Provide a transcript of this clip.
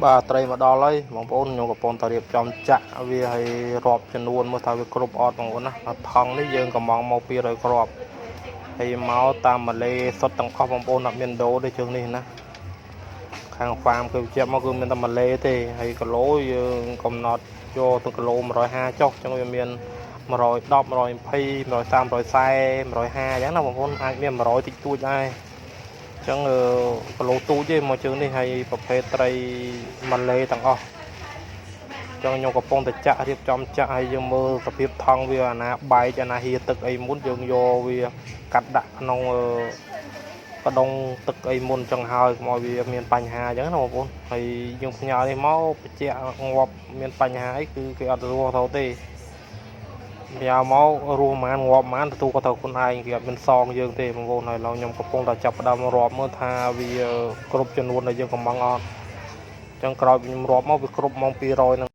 បាទត្រីមកដល់ហើយបងប្អូនខ្ញុំកំពុងតែរៀបចំចាក់វាឲ្យរាប់ចំនួនមើលថាវាគ្រប់អត់បងប្អូនណាថង់នេះយើងកំងមក200គ្រាប់ហើយមកតាមម៉ាឡេសុទ្ធទាំងអស់បងប្អូនអត់មានដូរទេជើងនេះណាខាង farm គឺបញ្ជាក់មកគឺមានតែម៉ាឡេទេហើយគីឡូយើងកំណត់យកទៅគីឡូ150ចុះអញ្ចឹងវាមាន110 120 130 140 150អញ្ចឹងណាបងប្អូនអាចមាន100តិចតួចដែរ អញ្ចឹងគីឡូទូចទេមកជើងនេះហើយប្រភេទត្រីម៉ាឡេទាំងអស់អញ្ចឹងខ្ញុំកំពុងតែចាក់រៀបចំចាក់ហើយយើងមើលសភាពថង់វាអាណាបែកអាណាហៀទឹកអីមុនយើងយកវាកាត់ដាក់ក្នុងកដុងទឹកអីមុនអញ្ចឹងហើយកុំឲ្យវាមានបញ្ហាអញ្ចឹងណាបងប្អូនហើយយើងផ្ញើនេះមកបញ្ជាក់ងាប់មានបញ្ហាអីគឺគេអត់ទទួលខុសត្រូវទេ ញ៉ាមករស់ប្រហែលងាប់ប្រហែលទទួលគាត់ត្រូវខ្លួនឯងគេអត់មានសងយើងទេបងប្អូនហើយឡើយខ្ញុំកំពុងតែចាប់ផ្ដើមរាប់មើលថាវាគ្រប់ចំនួនដែលយើងកំងអត់អញ្ចឹងក្រោយពីខ្ញុំរាប់មកវាគ្រប់ម៉ោង200ហ្នឹង។